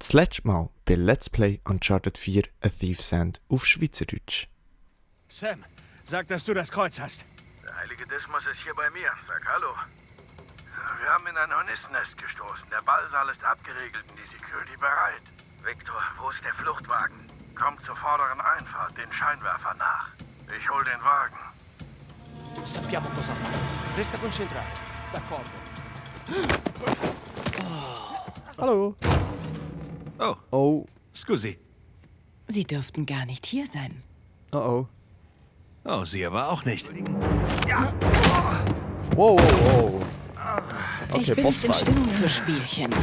Das letzte Mal bei Let's Play Uncharted 4 A Thief's End auf Schweizerdeutsch. Sam, sag, dass du das Kreuz hast. Der heilige Dismas ist hier bei mir. Sag Hallo. Wir haben in ein Hornissennest gestoßen. Der Ballsaal ist abgeriegelt und die Security bereit. Victor, wo ist der Fluchtwagen? Kommt zur vorderen Einfahrt, den Scheinwerfer nach. Ich hol den Wagen. Sappiamo cosa fare. Resta concentrato. D'accordo. Hallo. Oh, Oh, scusi. Sie dürften gar nicht hier sein. oh. Oh, sie aber auch nicht. Wow, wow, wow. Okay, Ich bin nicht in Bossfight. Stimmung für Spielchen.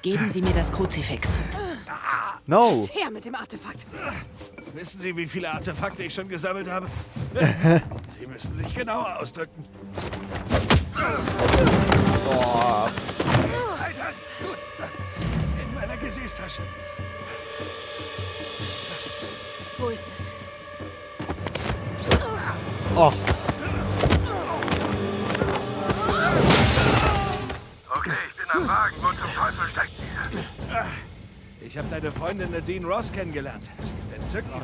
Geben Sie mir das Kruzifix. No. Her mit dem Artefakt. Wissen Sie, wie viele Artefakte ich schon gesammelt habe? Sie müssen sich genauer ausdrücken. Boah. Halt, halt. Gut. In meiner Gesäßtasche. Wo ist es? Oh. Okay, ich bin am Wagen. Wo zum Teufel steckt ihr? Ich habe deine Freundin Nadine Ross kennengelernt. Sie ist entzückend.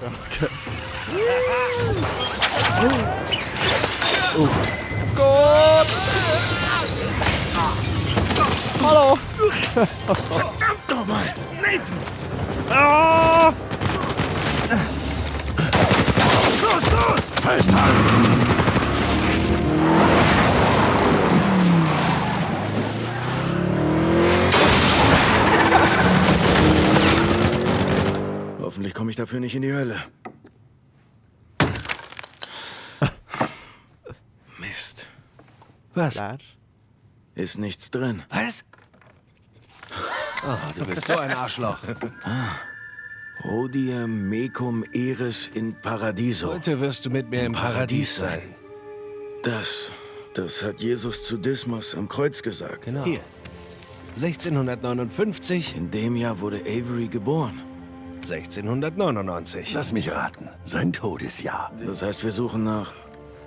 Gott. Hallo. Verdammt nochmal! Nathan! Ah. Los, los! Festhalten! Hoffentlich komme ich dafür nicht in die Hölle. Mist. Was? Leer. Ist nichts drin. Was? Oh, du bist so ein Arschloch. Hodie mecum eris in paradiso. Heute wirst du mit mir im Paradies sein. Das hat Jesus zu Dismas am Kreuz gesagt. Genau. Hier. 1659, In dem Jahr wurde Avery geboren. 1699. Lass mich raten. Sein Todesjahr. Das heißt, wir suchen nach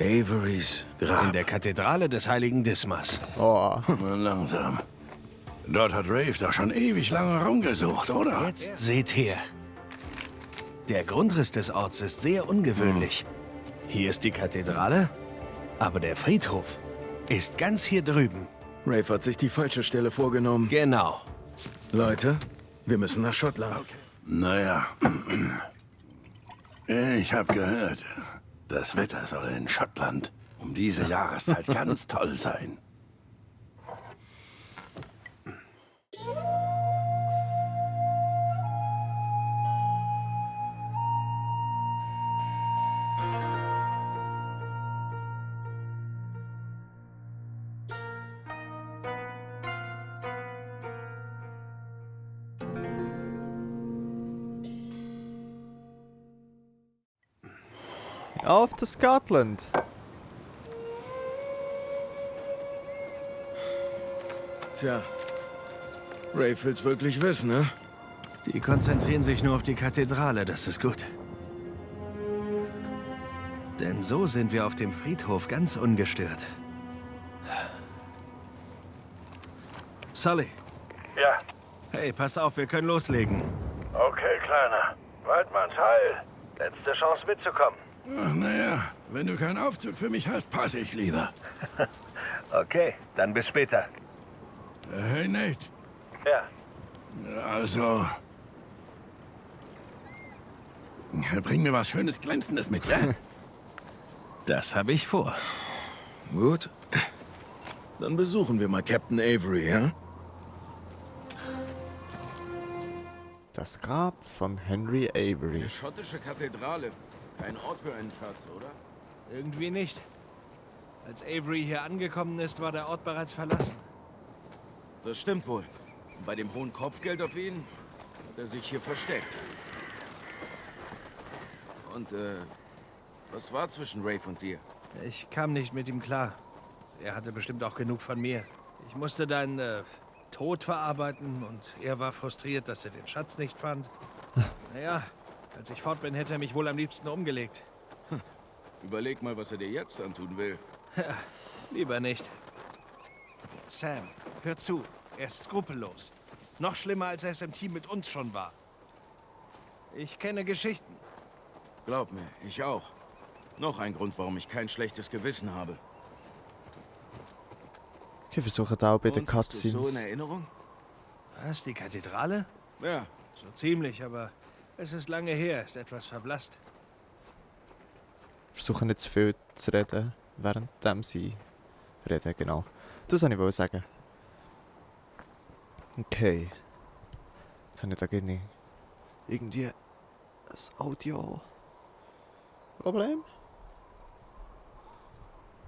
Averys Grab. In der Kathedrale des heiligen Dismas. Oh. Mal langsam. Dort hat Rafe doch schon ewig lange rumgesucht, oder? Jetzt seht her. Der Grundriss des Orts ist sehr ungewöhnlich. Hier ist die Kathedrale, aber der Friedhof ist ganz hier drüben. Rafe hat sich die falsche Stelle vorgenommen. Genau. Leute, wir müssen nach Schottland. Naja. Ich habe gehört, das Wetter soll in Schottland um diese Jahreszeit ganz toll sein. Auf to Scotland. Tja, Rafe will's wirklich wissen, ne? Die konzentrieren sich nur auf die Kathedrale, das ist gut. Denn so sind wir auf dem Friedhof ganz ungestört. Sully. Ja, Hey, pass auf, wir können loslegen. okay, Kleiner. Waldmanns Heil. Letzte Chance mitzukommen. Ach, naja, wenn du keinen Aufzug für mich hast, passe ich lieber. Okay, dann bis später. Hey, Nate. Ja. Also... Bring mir was Schönes, Glänzendes mit, ja? Das habe ich vor. Gut. Dann besuchen wir mal Captain Avery, ja? Das Grab von Henry Avery. Schottische Kathedrale. Kein Ort für einen Schatz, oder? Irgendwie nicht. Als Avery hier angekommen ist, war der Ort bereits verlassen. Das stimmt wohl. Und bei dem hohen Kopfgeld auf ihn hat er sich hier versteckt. Und, was war zwischen Rafe und dir? Ich kam nicht mit ihm klar. Er hatte bestimmt auch genug von mir. Ich musste deinen Tod verarbeiten und er war frustriert, dass er den Schatz nicht fand. Naja, als ich fort bin, hätte er mich wohl am liebsten umgelegt. Überleg mal, was er dir jetzt antun will. Lieber nicht. Sam, hör zu. Er ist skrupellos. Noch schlimmer, als er es im Team mit uns schon war. Ich kenne Geschichten. Glaub mir, ich auch. Noch ein Grund, warum ich kein schlechtes Gewissen habe. Ich versuche da auch bei den Und, hast du so in Cutscenes. Erinnerung? Was, die Kathedrale? Ja, So ziemlich, aber es ist lange her, ist etwas verblasst. Versuche nicht zu viel zu reden, während sie reden, genau. Das wollte ich sagen. Okay. Jetzt habe ich da irgendwie ein Audio-Problem.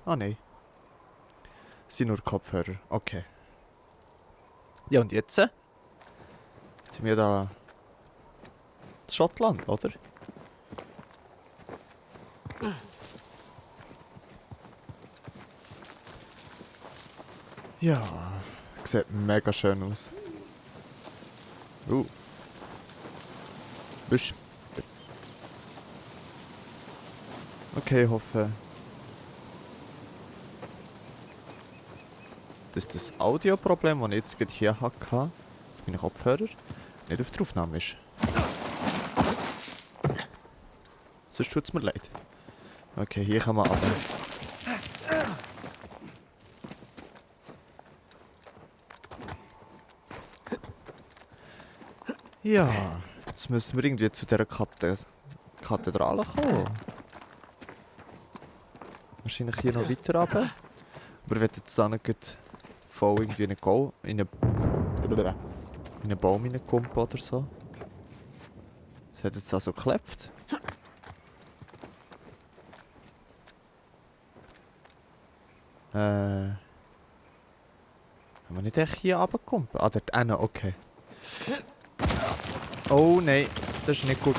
Ah nein. Es sind nur Kopfhörer. Okay. Ja und jetzt? Sind wir da in Schottland, oder? Ja, sieht mega schön aus. Büsch. Okay, ich hoffe, dass das Audioproblem, das ich jetzt gerade hier hatte, auf meinen Kopfhörer, nicht auf der Aufnahme ist. Sonst tut es mir leid. Okay, hier kann man runter. Ja, jetzt müssen wir irgendwie zu dieser Kathedrale kommen. Wahrscheinlich hier noch weiter runter. Aber ich werde jetzt da nicht voll irgendwie in einen Baum reinkumpen oder so. Es hat jetzt also geklopft. Haben wir nicht echt hier runtergekommen? Ah, dort hinten, okay. Oh nein, das war nicht gut.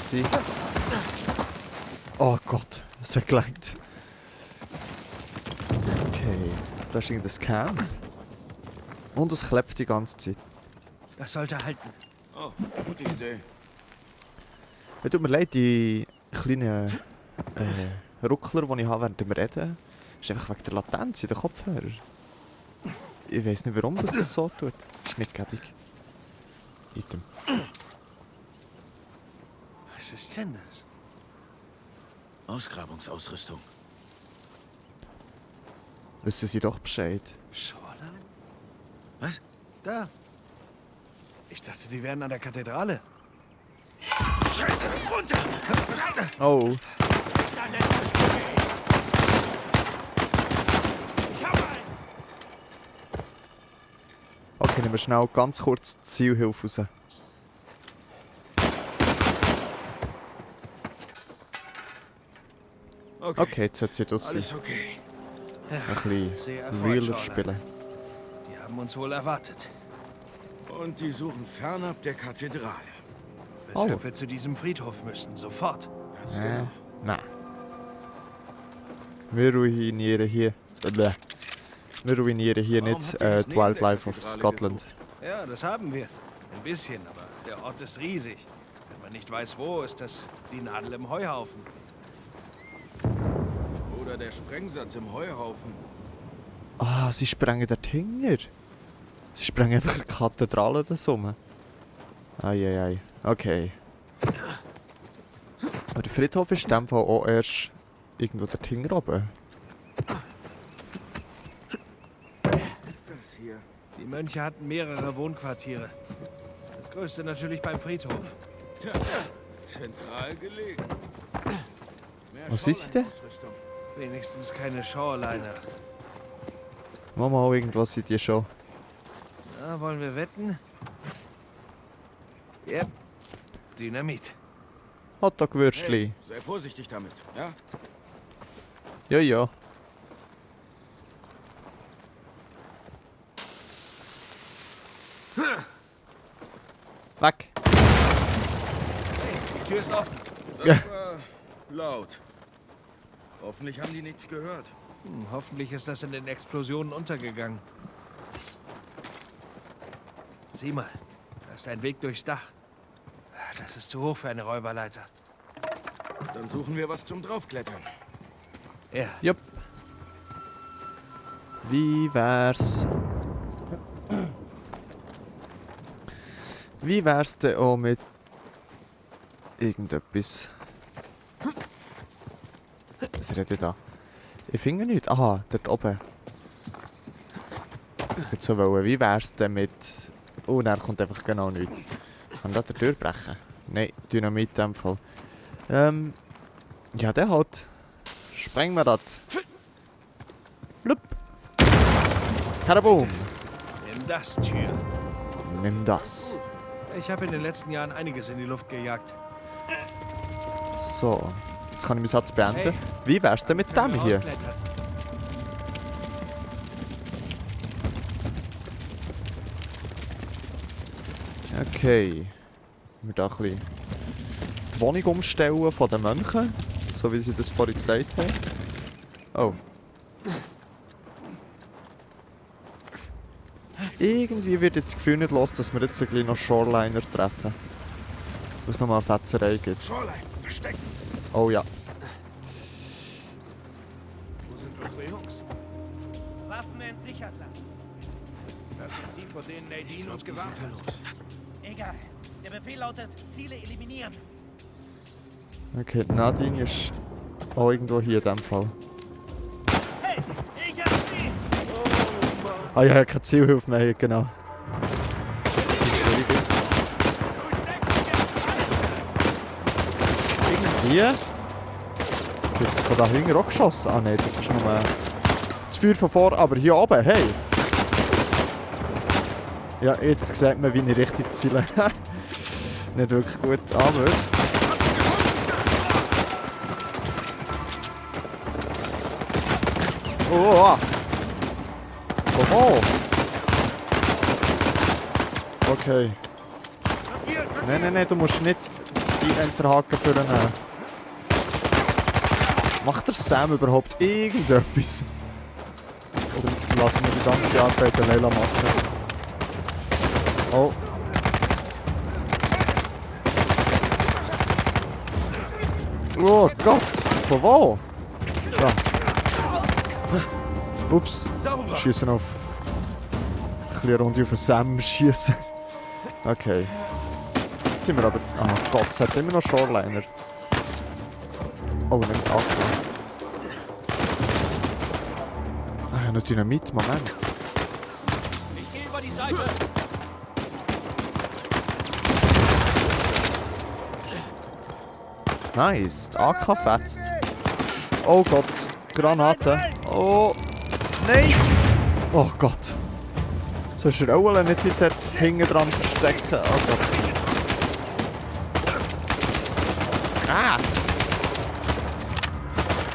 Oh Gott, es hat gelangt. Okay, da ist irgendein Scam. Und es klebt die ganze Zeit. Das sollte halten. Oh, gute Idee. Es tut mir leid, die kleinen Ruckler, die ich habe während dem Reden, ist einfach wegen der Latenz in den Kopfhörern. Ich weiß nicht, warum das so tut. Ist nicht gäbig. Item. Was ist denn das? Ausgrabungsausrüstung. Wissen Sie doch Bescheid. Shoreline? Was? Da. Ich dachte, die wären an der Kathedrale. Scheiße, runter! Oh. Okay, nehmen wir schnell ganz kurz die Zielhilfe raus. Okay, jetzt sollte sie draus sein. Alles okay. Ein bisschen Sehr erfreut, realer Shoreline. spielen. Die haben uns wohl erwartet. Und die suchen fernab der Kathedrale. Weshalb wir zu diesem Friedhof müssen. Sofort. Ganz genau. Nein. Wir ruinieren hier. Wir ruinieren hier Warum nicht habt ihr nicht die neben der Wildlife of Kathedrale Scotland. gesucht? Ja, das haben wir. Ein bisschen, aber der Ort ist riesig. Wenn man nicht weiß, wo, ist das die Nadel im Heuhaufen. Oder der Sprengsatz im Heuhaufen. Ah, sie sprengen dort hinter. Sie sprengen einfach eine Kathedrale da rum. Eieiei. Okay. Aber der Friedhof ist in dem Fall auch erst irgendwo dort hinten oben. Das hier. Die Mönche hatten mehrere Wohnquartiere. Das größte natürlich beim Friedhof. Tja, zentral gelegen. Mehr Was ist sie denn? Shoreline-Ausrüstung. Wenigstens keine Shoreliner. Mama, auch irgendwas in die schon. Na, wollen wir wetten? Ja. Dynamit. Hotdog-Würstli. Hey, sei vorsichtig damit, ja? Ja, ja. Weg. Hey, die Tür ist offen. Das war laut. Hoffentlich haben die nichts gehört. Hoffentlich ist das in den Explosionen untergegangen. Sieh mal, da ist ein Weg durchs Dach. Das ist zu hoch für eine Räuberleiter. Dann suchen wir was zum Draufklettern. Ja, Jupp. Wie wär's? Wie wär's denn auch mit irgendetwas? Was redet ich da? Ich finde nichts. Aha, dort oben. Ich würde so wollen. Wie wär's denn mit... Oh, dann kommt einfach genau nichts. Kann ich da die Tür brechen? Nein, Dynamit in dem Fall. Ja, der halt. Sprengen wir das. Blub. Karaboom. Nimm das, Tür. Nimm das. Ich habe in den letzten Jahren einiges in die Luft gejagt. So. Jetzt kann ich meinen Satz beenden. Hey. Wie wär's denn mit Können dem wir hier? rausklettern? Okay. Wir da ein bisschen die Wohnung umstellen von den Mönchen. So wie sie das vorhin gesagt haben. Oh. Irgendwie wird jetzt das Gefühl nicht los, dass wir jetzt ein bisschen noch Shoreliner treffen. Wo es nochmal eine Fetzerei gibt. Shoreline, verstecken. Oh ja. Wo sind unsere Jungs? Waffen entsichert lassen. Das sind die, vor denen Nadine uns gewarnt hat. Egal. Der Befehl lautet, Ziele eliminieren. Okay, Nadine ist auch irgendwo hier in dem Fall. Hey, ich hab sie! Ah ja, keine Zielhilfe mehr, genau. Das ist schwierig. Irgendwie... Wird von da hinten auch geschossen? Ah nein, das ist nur das Feuer von vor, aber hier oben, hey! Ja, jetzt sieht man, wie ich richtig ziele. Nicht wirklich gut anhört. Oh! Oh! Okay. Nein, du musst nicht die Enterhaken für einen. Macht der Sam überhaupt irgendetwas? Oder lassen wir die ganze Arbeit der Leila machen? Oh. Oh Gott! Von wo? Ja. Ups. Schießen auf... Ein bisschen Runde auf den Sam schießen. Okay. Jetzt sind wir aber... Ah Gott, es hat immer noch Shoreliner. Oh, nimmt ab. Ah, ja, noch Dynamit, Moment. Ich gehe über die Seite. Nice, die AK fetzt. Oh Gott, Granate. Oh, nein! Oh Gott. Sollst du die Augen nicht dort hinten dran verstecken? Oh Gott. Ah!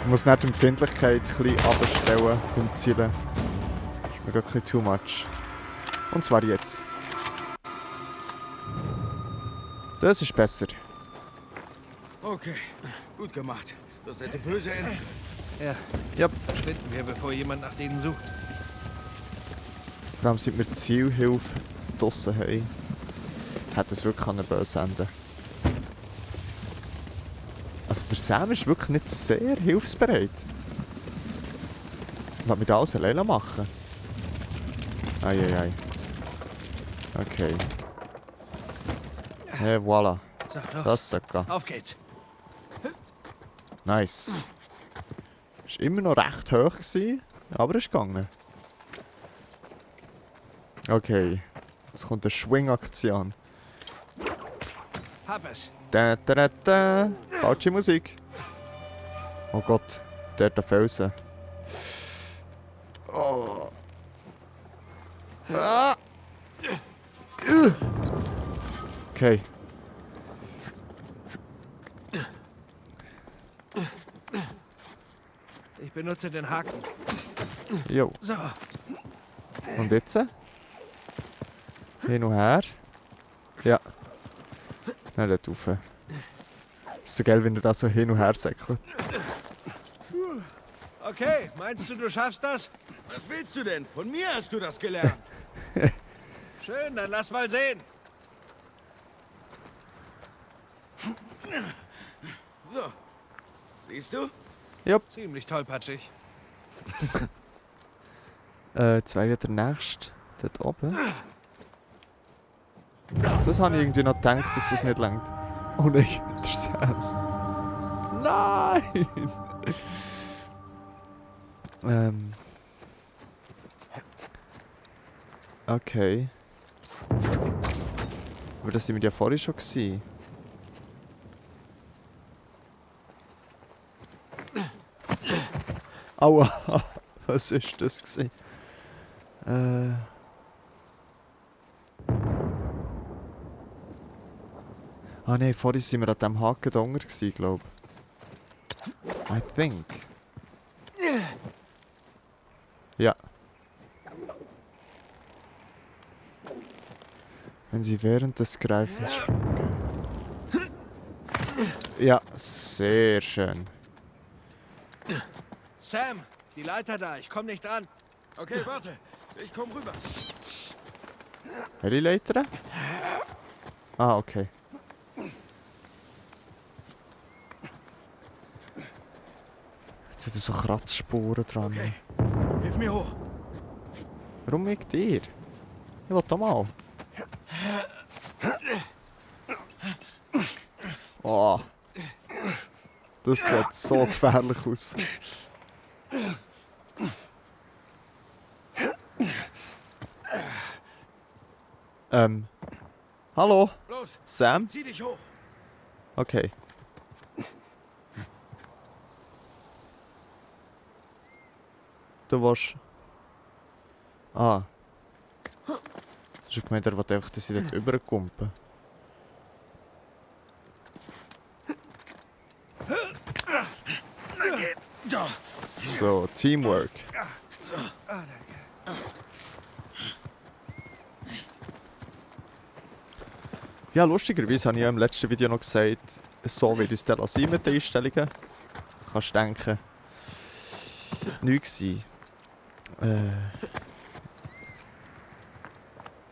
Ich muss nicht die Empfindlichkeit ein bisschen abstellen beim Zielen. Das ist mir gerade ein bisschen too much. Und zwar jetzt. Das ist besser. Okay, gut gemacht. Das hätte böse enden. Ja, Ja, verschwinden wir, bevor jemand nach denen sucht. vor allem seit wir Zielhilfe draussen haben, hat es wirklich an böse enden. Also der Sam ist wirklich nicht sehr hilfsbereit. Lass mich da alles alleine machen. Eieiei. Okay. Hey, voilà. So, los. Das sollte gehen. Auf geht's. Nice. Ist immer noch recht hoch gewesen, aber ist gegangen. Okay. Jetzt kommt eine Schwingaktion. Hab es. Da, da, da, da. Falsche Musik. Oh Gott, der Felsen. Oh. Ah. Okay. Ich benutze den Haken. Jo. So, Und jetzt? Hin und her. Ja. Nein, dort rauf. Ist so geil, wenn du das so hin und her säckelt. okay. Meinst du, du schaffst das? Was willst du denn? Von mir hast du das gelernt. Schön, dann lass mal sehen. So. Siehst du? Ziemlich tollpatschig. Jetzt wäre ja der nächste dort oben. Das das habe ich irgendwie noch gedacht, dass es nicht langt. Oh nein, der Sam. Nein! Okay. Aber das sind wir ja vorhin schon gewesen. Aua! Was ist das gewesen? Ah nein, vorhin sind wir an diesem Haken da unten gewesen, glaube ich. I think. Ja. Wenn sie während des Greifens springen. Ja, sehr schön. Sam, die Leiter da. Ich komm nicht dran. Okay, warte. Ich komm rüber. Welche Leiter? Ah, okay. Jetzt sind so Kratzspuren dran. Okay. Hilf mir hoch. Warum wegen dir? Ich will da mal. Oh. Das sieht so gefährlich aus. Hallo? Los, Sam? zieh dich hoch. Okay. Du willst... Ah. Hast du gemeint, er will einfach, dass ich dort rüberkumpen? So, Teamwork. Ja, lustigerweise habe ich ja im letzten Video noch gesagt, so wie das dann sein mit den Einstellungen. Kannst du denken. Nichts sein.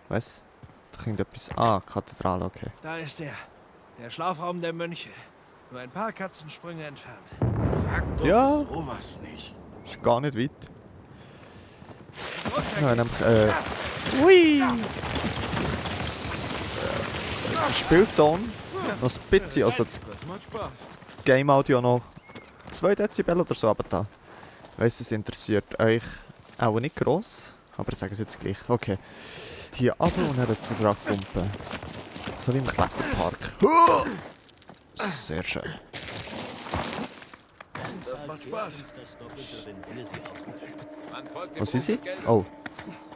Was? Da kommt etwas. Ah, Kathedrale, okay. Da ist er. Der Schlafraum der Mönche. Nur ein paar Katzensprünge entfernt. Sag doch Ja. sowas nicht. Ist gar nicht weit. Ja, nämlich, ui! Spielton noch ein bisschen, also das Das macht Spaß. Game Audio noch 2 Dezibel oder so, aber da. Ich weiss, es interessiert euch auch nicht gross, aber ich sage es jetzt gleich. Okay. Hier runter und dann dran pumpen. So wie im Kletterpark. Sehr schön. Das macht Spaß. Wo sind sie? Oh,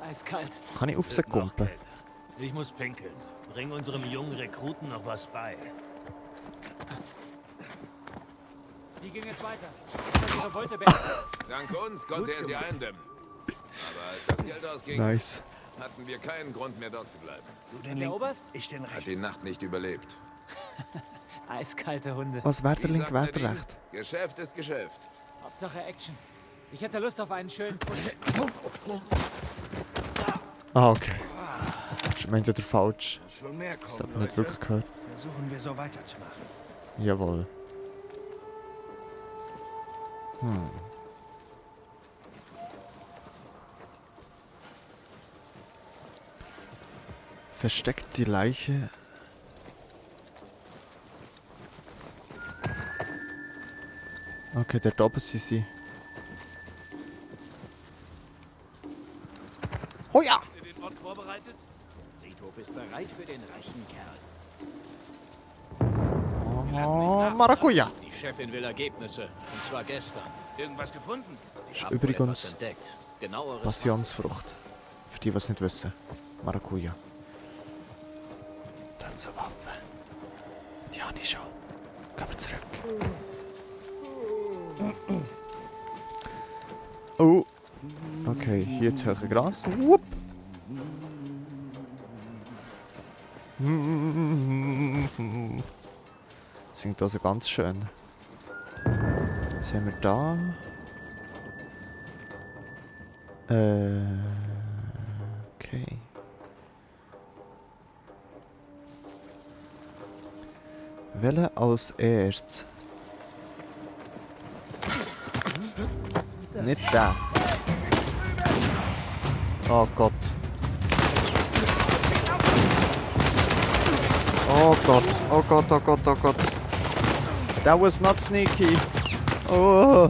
Eiskalt. kann ich auf sie kumpen? Ich muss pinkeln. Bring unserem jungen Rekruten noch was bei. Wie ging es weiter? Soll ihre Beute beenden? Dank uns konnte er sie eindämmen. Aber als das Geld ausging, Nice. hatten wir keinen Grund mehr dort zu bleiben. Du den Der linken, Oberst? ich den Hat rechten. die Nacht nicht überlebt. Eiskalte Hunde. Was wäre der Wie Link, sagt wäre der Nadine? recht? Geschäft ist Geschäft. Hauptsache Action. Ich hätte Lust auf einen schönen Ah, okay. Ich meinte der falsch. Schon mehr Das kommen, hat man nicht wirklich gehört. Versuchen wir so weiterzumachen. Jawohl. Versteckt die Leiche. Okay, dort oben sind sie. Oh ja! Habt ihr den Ort vorbereitet? Friedhof ist bereit für den reichen Kerl. Oh, Maracuja! Die Chefin will Ergebnisse. Und zwar gestern. Irgendwas gefunden? Ich Ist hab wohl etwas übrigens entdeckt. Genaueres Passionsfrucht. Für die, die es nicht wissen. Maracuja. Dann zur Waffe. Die habe ich schon. Gehen wir zurück. Oh. Okay, hier das hohe Gras. Wupp. Singt also ganz schön. Was haben wir da? Okay. Welche als erstes? Nicht der. Oh Gott. Gott, oh Gott, oh Gott, oh Gott. That was not sneaky. Oh.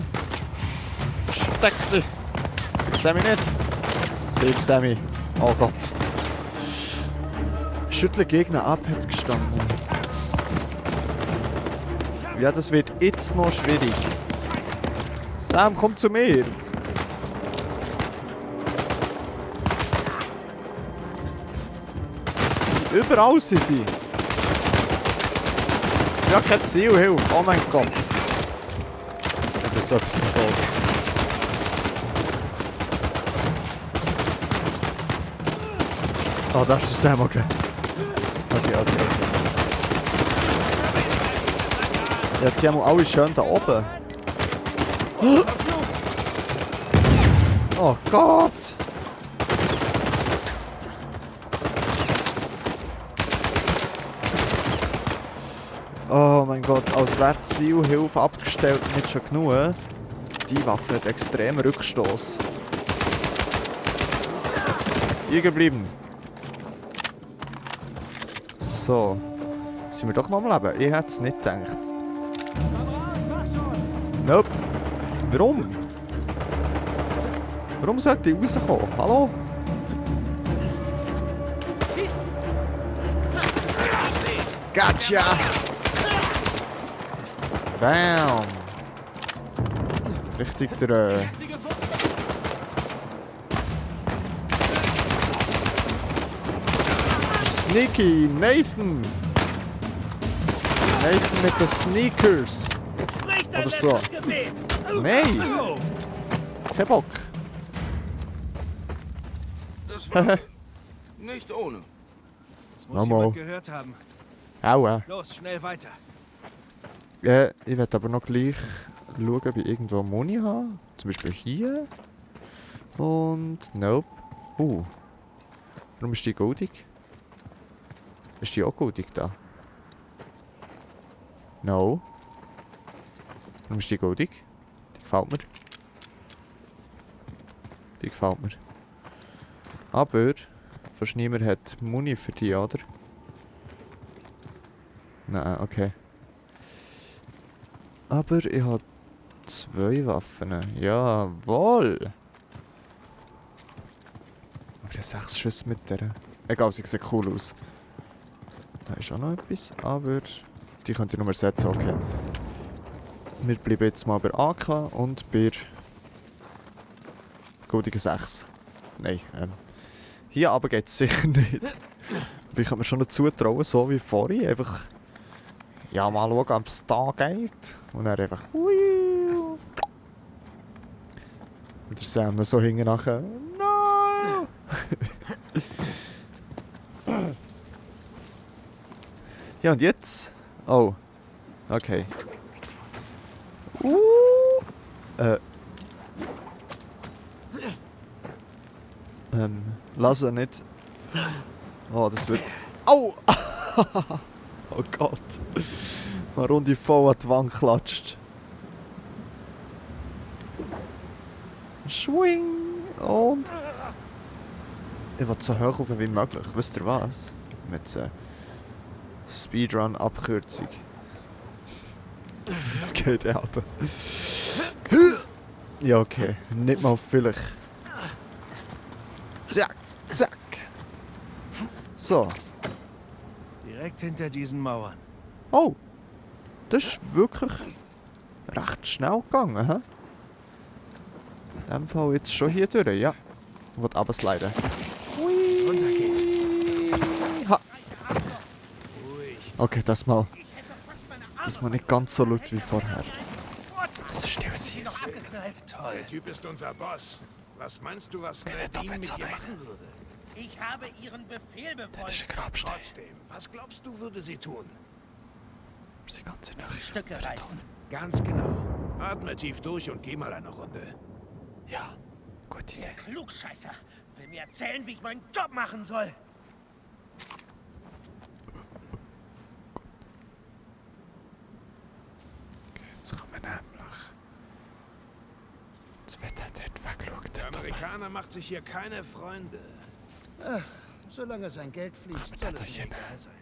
Steck dich. Ich seh mich nicht. Ich seh mich. Oh Gott. Schüttle Gegner ab, hat's gestanden. Ja, das wird jetzt noch schwierig. Sam, komm zu mir. Überall sind sie. Ja, kein Zielhilfe. Oh mein Gott. Das ist so etwas von Gold. Oh, das ist der Sam, okay. Okay. Jetzt sind wir alle schön da oben. Oh Gott! Oh mein Gott, als wäre die Zielhilfe abgestellt nicht schon genug. Die Waffe hat extrem Rückstoß. Hier geblieben. So. Sind wir doch noch am Leben? Ich hätte es nicht gedacht. Nope. Warum? Warum sollte ich rauskommen? Hallo? Gotcha! Bam! Richtig der... Sneaky Nathan! Nathan mit den Sneakers! Oder so. Nein! Kein Bock! Das war nicht ohne. Das muss jemand gehört haben. Aua! Los, schnell weiter. Ich werde aber noch gleich schauen, ob ich irgendwo Muni habe. Zum Beispiel hier. Und... Nope. Warum ist die goldig? Ist die auch goldig da? No. Warum ist die goldig? Die gefällt mir. Die gefällt mir. Aber... fast niemand hat Muni für die, oder? Nein, okay. Aber ich habe 2 Waffen. Jawohl! Aber ich habe 6 Schüsse mit der. Egal, sie sieht cool aus. Da ist auch noch etwas, aber die könnt ihr nur ersetzen, okay. Wir bleiben jetzt mal bei AK und bei goldigen 6. Nein, hier aber geht es sicher nicht. Aber ich kann mir schon noch zutrauen, so wie vorhin, einfach... Ja, mal schauen, ob es da geht. Und dann einfach... Und der Sam so hinten nachher... No! Ja, und jetzt? Oh. Okay. Lass er nicht... Oh, das wird... Au! Oh Gott. Eine Runde voll an die Wand klatscht. Schwing! Und... Ich will so hoch auf wie möglich. Wisst ihr was? Mit Speedrun-Abkürzung. Jetzt geht er ab. Ja, okay. Nicht mal vielleicht. Zack, zack. So. Direkt hinter diesen Mauern. Oh. Das ist wirklich recht schnell gegangen, hä? In dem Fall jetzt schon hier durch, ja. Ich will runtersliden. Runter geht's. Ha. Okay, das mal nicht ganz so laut wie vorher. Es ist still sein. Toll. Der Typ ist unser Boss. Was meinst du, was Nadine mit dir machen würde? Ich habe Ihren Befehl befolgt. Das ist ein Grabstein. Trotzdem, was glaubst du, würde sie tun? Sie ganz in der Stücke reißen. Ganz genau. Atme tief durch und geh mal eine Runde. Ja, gute Der Idee. Klugscheißer will mir erzählen, wie ich meinen Job machen soll. Jetzt kommen wir nämlich. Jetzt wird er dort weggeschaut. Der Amerikaner macht sich hier keine Freunde. Ach, solange sein Geld fließt, soll es ihm egal sein.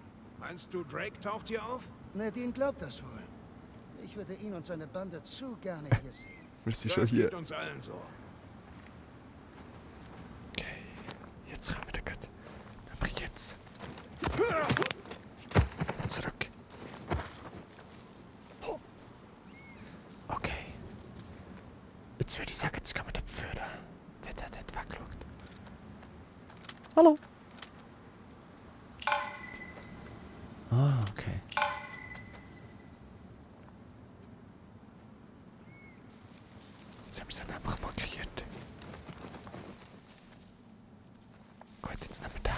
Meinst du, Drake taucht hier auf? Nadine glaubt das wohl. Ich würde ihn und seine Bande zu gerne hier sehen. Wir sind schon hier. Geht uns allen so. Okay, jetzt kommen wir da gut. Aber jetzt. Zurück. Okay. Jetzt würde ich sagen, jetzt gehen wir da führen. Wer der dort wegschaut. Hallo. Ah, okay. Jetzt haben wir sie nämlich markiert. Gut, jetzt nehmen wir den.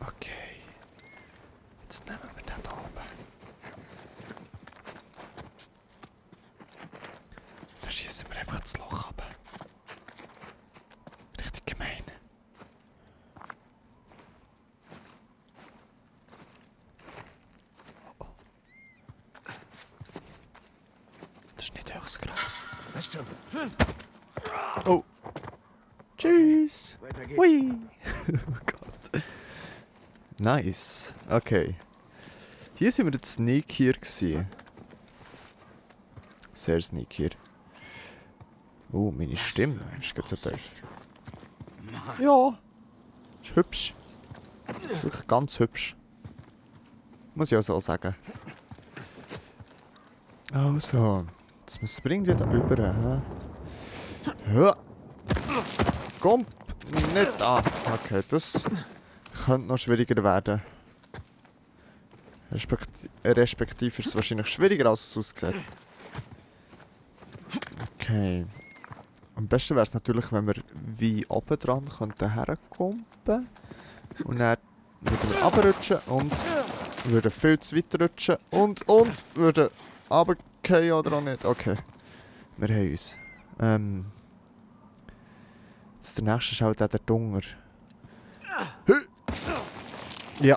Okay. Jetzt nehmen wir den da oben. Da schießen wir einfach das Loch ab. Richtig gemein. Oh. Das ist nicht höchst krass. Weißt du? Oh. Tschüss. Hui. Oh Gott. Nice. Okay. Hier sind wir jetzt sneakier gewesen. Sehr sneakier. Oh, meine Stimme ist gerade so tief. Ja. Ist hübsch. Ist wirklich ganz hübsch. Muss ich auch so sagen. Also. Jetzt müssen wir irgendwie da rüber. Hä? Ja. Komm! Nicht an! Okay, das könnte noch schwieriger werden. Respektive ist es wahrscheinlich schwieriger, als es aussieht. Okay. Am besten wäre es natürlich, wenn wir wie oben dran herkumpen. Und dann würden wir runterrutschen und würden viel zu weit rutschen und würden runterfallen oder auch nicht. Okay. Wir haben uns. Jetzt der nächste ist halt auch der Dunger. Ja.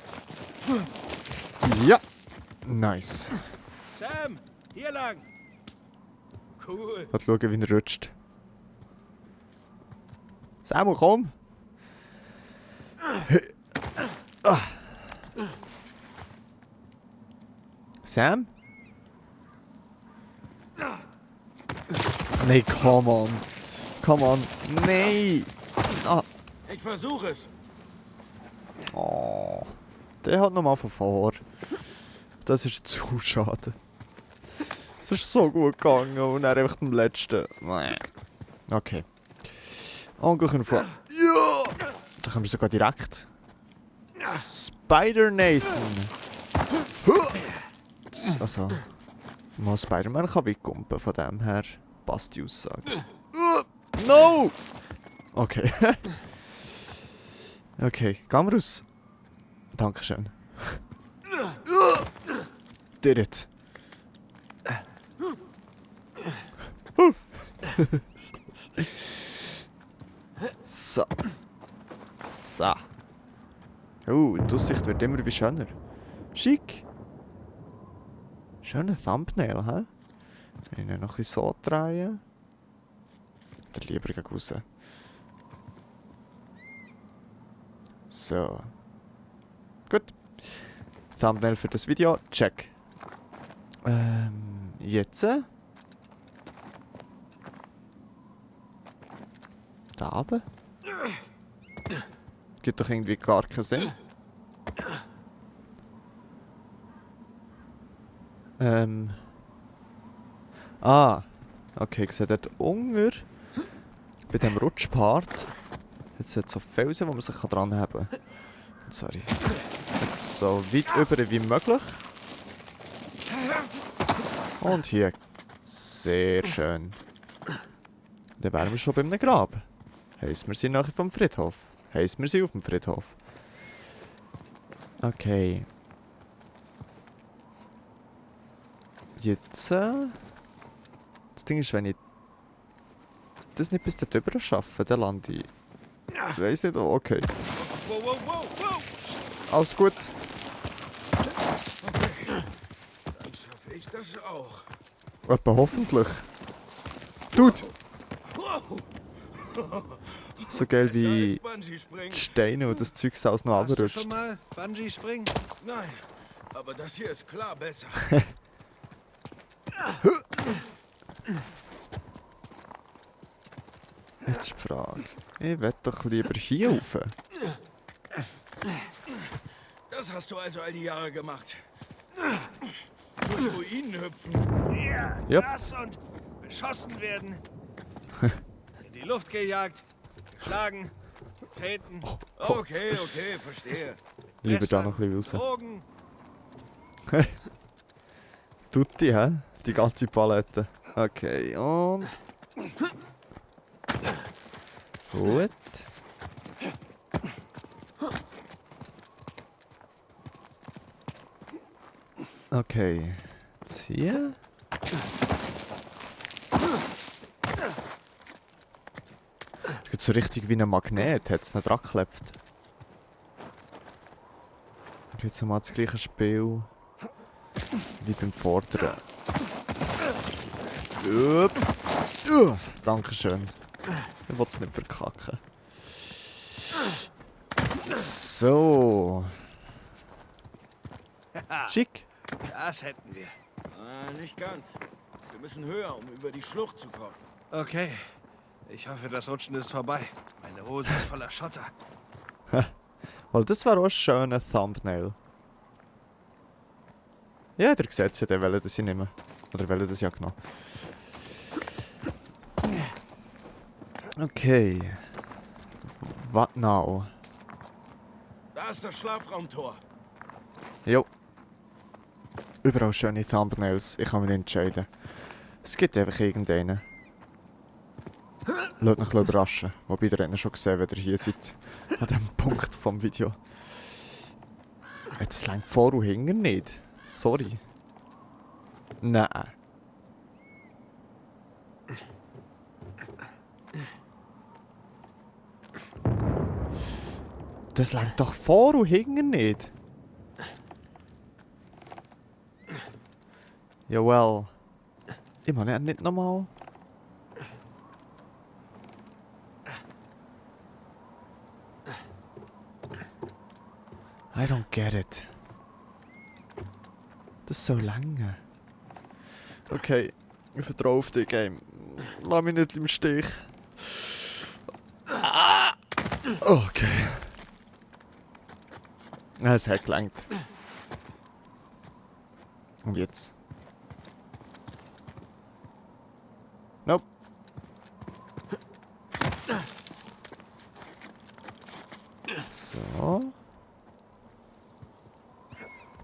Ja. Nice. Sam, hier lang. Cool. Mal schauen, wie er rutscht. Samuel, komm! Ah. Sam? Nee, come on. Come on. Nee! Ah. Ich versuche es. Oh. Der hat nochmal von vor. Das ist zu schade. Es ist so gut gegangen und dann einfach beim letzten. Okay. Angriffen von. Ja! Da können wir sogar direkt. Spider Nathan. Also. Mal Spider-Man kann wegkumpen, von dem her passt die Aussage. No! Okay. Okay, gehen wir raus. Dankeschön. Did it. So. So. Die Aussicht wird immer wie schöner. Schick. Schöner Thumbnail, hä? Wenn ich ihn noch ein bisschen so drehen. Oder lieber gegen raus. So. Gut. Thumbnail für das Video. Check. Jetzt. Da oben? Gibt doch irgendwie gar keinen Sinn. Okay, ich sehe dort unten bei dem Rutschpart jetzt so Felsen, wo man sich dran haben kann. Sorry. Jetzt so weit über wie möglich. Und hier. Sehr schön. Dann wären wir schon bei einem Grab. Heisst, wir sind nachher vom Friedhof. Heisst, wir sind auf dem Friedhof. Okay. Jetzt. Das Ding ist, wenn ich das nicht bis dort drüber schaffe, dann lande ich. Ich weiss nicht, okay. Alles gut. Dann schaffe ich das auch. Etwa hoffentlich. Dude! So geil wie Bungee-Springen. die Steine und das Zeug alles noch Warst du runterrutscht. schon mal Bungee-Springen? Nein, aber das hier ist klar besser. Jetzt ist die Frage. Ich will doch lieber hier rauf. Das hast du also all die Jahre gemacht. Durch Ruinen hüpfen. Ja, Yep. das und beschossen werden. In die Luft gejagt, geschlagen, getreten. Okay, verstehe. Lieber da Messern, noch ein bisschen raus. Drogen. Tutti, hä? Die ganze Palette. Okay, und... Gut. Okay. Jetzt hier. Es geht so richtig wie ein Magnet, hat es nicht dran geklebt. Okay, jetzt nochmal das gleiche Spiel wie beim Vorderen. Upp. Dankeschön. Ich will es nicht verkacken. So. Schick. Das hätten wir. Nicht ganz. Wir müssen höher, um über die Schlucht zu kommen. Okay. Ich hoffe, das Rutschen ist vorbei. Meine Hose ist voller Schotter. Weil das wäre auch ein schöner Thumbnail. Ja, der sieht ja, der will das ich nehmen. Oder will das ja genommen. Okay. What now? Da ist das Schlafraumtor. Jo. Überall schöne Thumbnails. Ich kann mich nicht entscheiden. Es gibt einfach irgendeinen. Lasst mich überraschen. Wobei, ihr habt ihn schon gesehen, wenn ihr hier seid. An diesem Punkt vom Video. Jetzt längt vor und hinten nicht. Sorry. Nein. Das längt doch vor und hinten nicht. Jawel. Ich meine nicht nochmal. I don't get it. Das ist so lange. Okay, ich vertraue auf dich, Game. Lass mich nicht im Stich. Okay. Es hat gelangt. Und jetzt? Nope. So.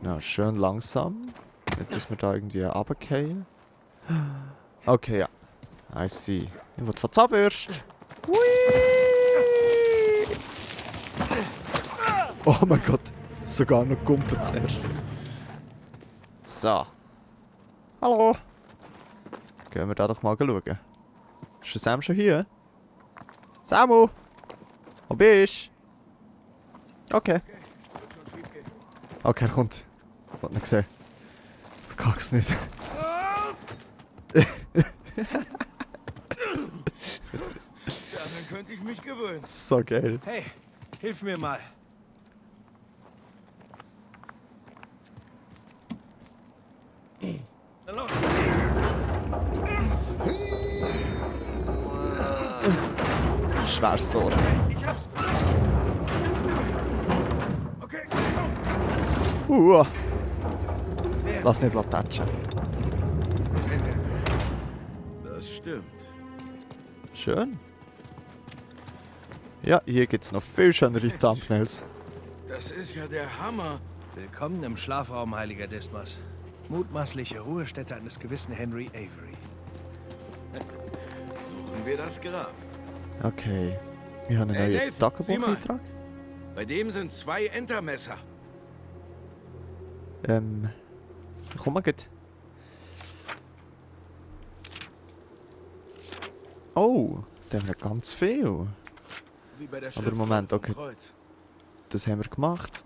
Na, schön langsam. Nicht, dass wir da irgendwie runterfallen. Okay, ja. I see. Ich will von Zahnbürst. Oh mein Gott. Sogar noch Gumpen zuerst. So. Hallo. Gehen wir da doch mal schauen. Ist der Sam schon hier? Samu! Wo bist du? Okay. Okay, er kommt. Ich hab ihn gesehen. Verkack's nicht. Daran könnte ich mich gewöhnen. So geil. Hey, hilf mir mal. Na los. Schweres Tor. Ich hab's. Okay, Lass nicht tatschen. das stimmt. Schön. Ja, hier gibt's noch viel schönere Thumbnails. Das ist ja der Hammer. Willkommen im Schlafraum, heiliger Dismas. Mutmaßliche Ruhestätte eines gewissen Henry Avery. Suchen wir das Grab. Okay. Ich habe einen Hey, neuen Nathan, sieh mal. Tagebucheintrag. Bei dem sind 2 Entermesser. Komm mal gut. Oh, da haben wir ganz viel. Wie bei der Aber Moment, vom okay. Kreuz. Das haben wir gemacht.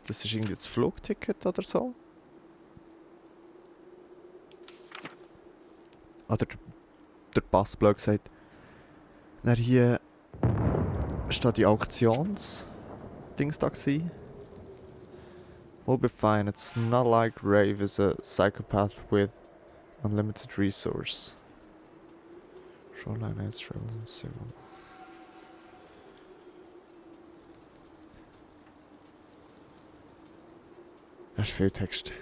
Das ist irgendwie das Flugticket oder so. Oder der Pass, blöd gesagt. Dann hier Ist da die Auktions-Dings da gewesen? Will be fine. It's not like Rave is a psychopath with unlimited resource. Shoreline Ads Trails and Civil. Das ist viel Text.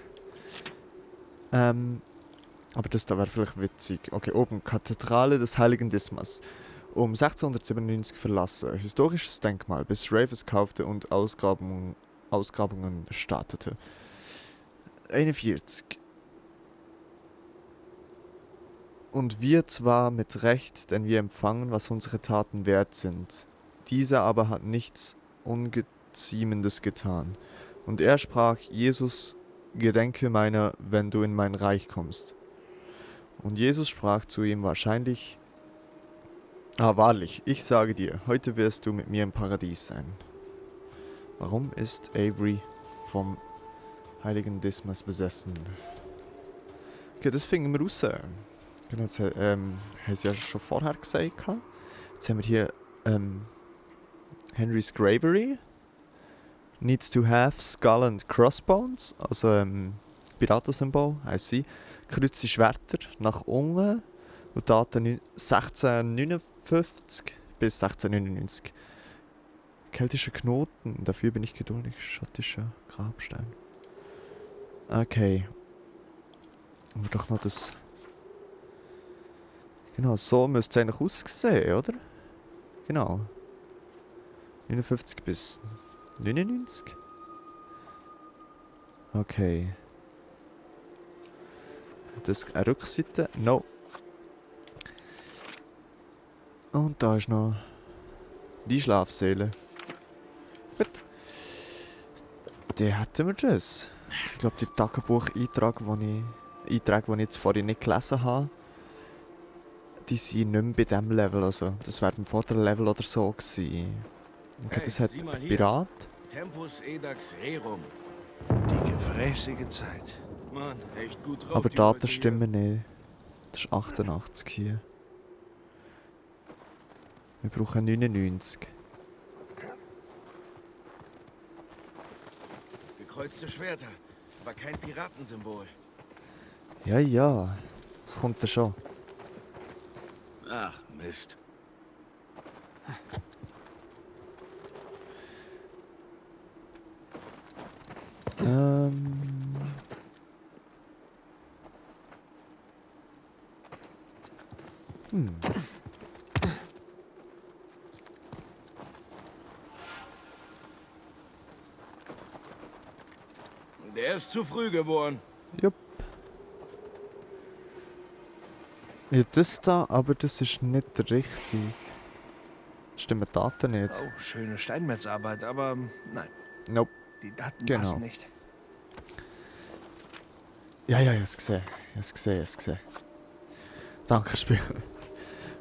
Aber das da wäre vielleicht witzig. Okay, oben Kathedrale des Heiligen Dismas. Um 1697 verlassen. Historisches Denkmal, bis Rave es kaufte und Ausgrabungen startete. 41. Und wir zwar mit Recht, denn wir empfangen, was unsere Taten wert sind. Dieser aber hat nichts Ungeziemendes getan. Und er sprach, Jesus, gedenke meiner, wenn du in mein Reich kommst. Und Jesus sprach zu ihm wahrscheinlich, wahrlich, ich sage dir, heute wirst du mit mir im Paradies sein. Warum ist Avery vom Heiligen Dismas besessen? Okay, das finden wir raus. Genau, das haben sie ja schon vorher gesagt. Jetzt haben wir hier Henry's Gravery. Needs to have skull and crossbones. Also Piratensymbol, I see. Kreuzte Schwerter nach unten. Und Daten 1659 bis 1699. Keltische Knoten, dafür bin ich geduldig. Schottischer Grabstein. Okay. Aber doch noch das. Genau, so müsste es eigentlich aussehen, oder? Genau. 59 bis 99. Okay. Das ist eine Rückseite. No. Und da ist noch die Schlafsäle. Gut. Dann hätten wir das. Ich glaube, die Tagebucheinträge, die ich jetzt vorhin nicht gelesen habe, die sind nicht mehr bei diesem Level. Also, das wäre im vorderen Level oder so gewesen. Okay, das hat ein Pirat. Tempus edax rerum. Die gefräßige Zeit. Mann, echt gut drauf. Aber Daten stimmen nicht. Das ist 88 hier. Wir brauchen 99. Gekreuzte Schwerter, aber kein Piratensymbol. Ja. Das kommt ja schon. Ach, Mist. Der ist zu früh geboren. Jupp. Ja, das da, aber das ist nicht richtig. Stimmen die Daten nicht. Oh, schöne Steinmetzarbeit, aber nein. Nope. Die Daten Genau. passen nicht. Ja, ich hab's gesehen. Danke, Spiel.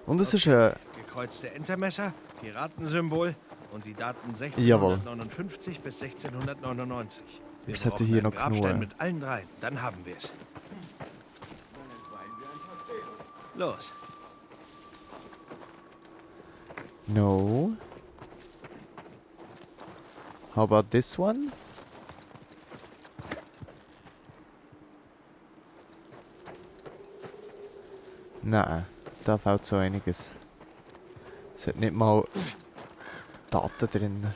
Und es ist Gekreuzte Entermesser, Piratensymbol und die Daten Jawohl. 1659 bis 1699. Wir Es hätte brauchen hier einen noch Grabstein genug. mit allen dreien, dann haben wir es. Los. No. How about this one? Nein, da fehlt so einiges. Es hat nicht mal Daten drin.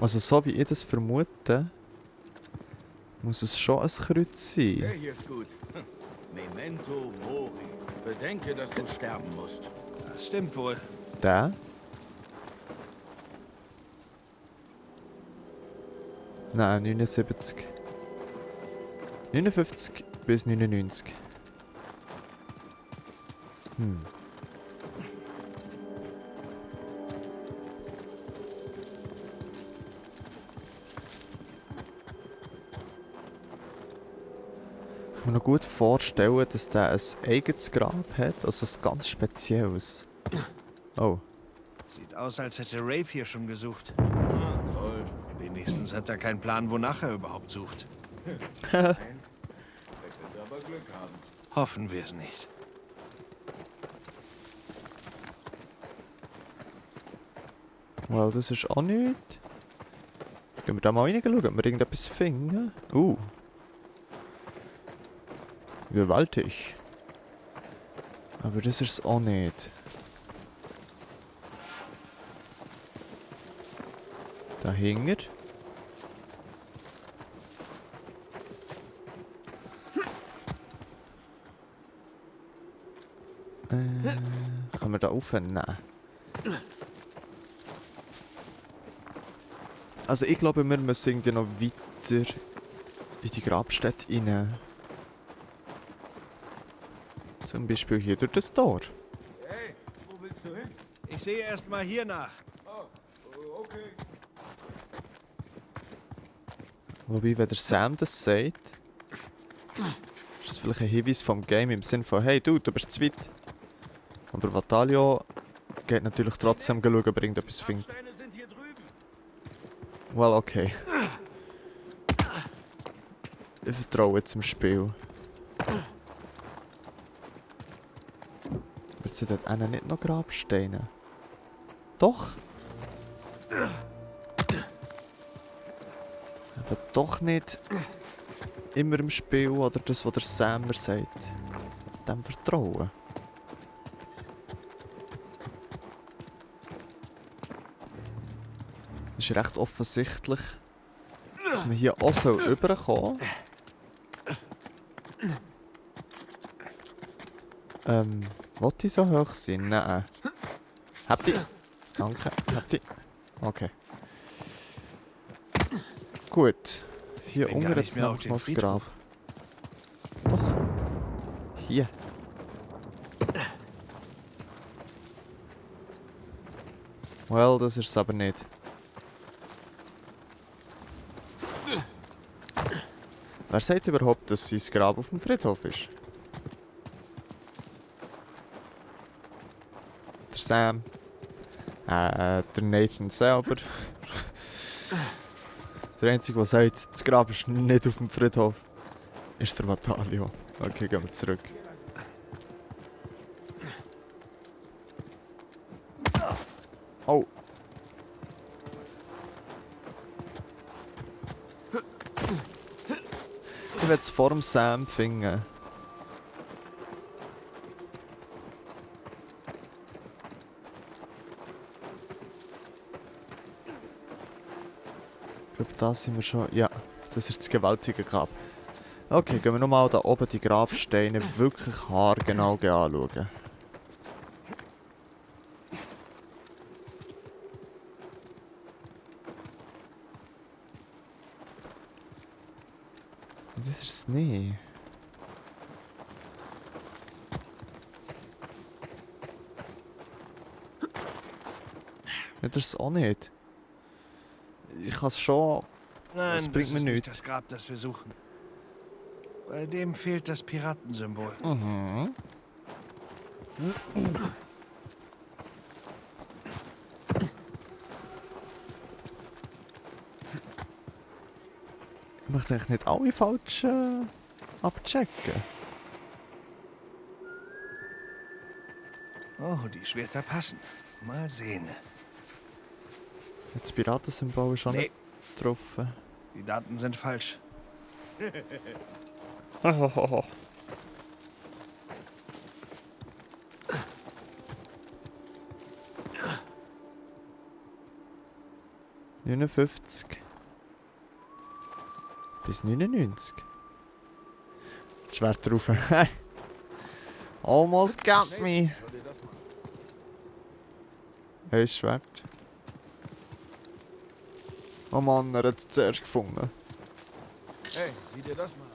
Also so wie ich das vermute, muss es schon ein Kreuz sein. Der hier ist gut. Memento mori. Bedenke, dass du sterben musst. Das stimmt wohl. Der? Nein, 79. 59 bis 99. Ich kann mir noch gut vorstellen, dass der ein eigenes Grab hat, also ein ganz spezielles. Oh. Sieht aus, als hätte Rafe hier schon gesucht. Ah, toll. Wenigstens hat er keinen Plan, wonach er überhaupt sucht. Der könnte aber Glück haben. Hoffen wir es nicht. Well, das ist auch nichts. Gehen wir da mal reinschauen, ob wir irgendetwas finden. Gewaltig. Aber das ist es auch nicht. Dahinter. Können wir da aufnehmen? Also ich glaube, wir müssen irgendwie noch weiter in die Grabstätte rein. Zum Beispiel hier durch das Tor. Hey, wo willst du hin? Ich sehe erst mal hier nach. Oh, okay. Wobei, wenn der Sam das sagt, ist das vielleicht ein Hinweis vom Game im Sinne von «Hey du bist zu weit». Aber Vatalio geht natürlich trotzdem schauen, ob er irgendetwas findet. Steine sind hier drüben. Well, okay. Ich vertraue jetzt dem Spiel. Jetzt sind dort einen nicht noch Grabsteine. Doch. Aber doch nicht immer im Spiel oder das, was der Sam mir sagt. Dem vertrauen. Es ist recht offensichtlich, dass man hier auch so rüberkommen soll. Wollte ich so hoch sein? Nein. Habt ihr? Danke. Habt ihr? Okay. Gut. Hier Bin unten gar jetzt nicht mehr noch auf dem das Friedhof. Grab. Doch. Hier. Well, das ist es aber nicht. Wer sagt überhaupt, dass sein Grab auf dem Friedhof ist? Der Sam. Der Nathan selber. Der Einzige, der sagt, das Grab ist nicht auf dem Friedhof, ist der Vatalio. Okay, gehen wir zurück. Oh. Ich will es vor dem Sam finden. Ich glaube, da sind wir schon. Ja, das ist das gewaltige Grab. Okay, gehen wir nochmal da oben die Grabsteine wirklich haargenau anschauen. Das ist es nicht. Das ist es auch nicht. Ich kann es schon. Nein, Das bringt das mir ist nicht nichts. das Grab, das wir suchen. Bei dem fehlt das Piratensymbol. Mhm. Ich möchte eigentlich nicht alle falsch abchecken. Oh, die Schwerter passen. Mal sehen. Das Piratensymbol ist schon Nee, nicht getroffen. die Daten sind falsch. Oh. 59 bis 99. Schwert drauf. Almost got me. Hey, Schwert. Oh Mann, er hat es zuerst gefunden. Hey, sieh dir das mal an.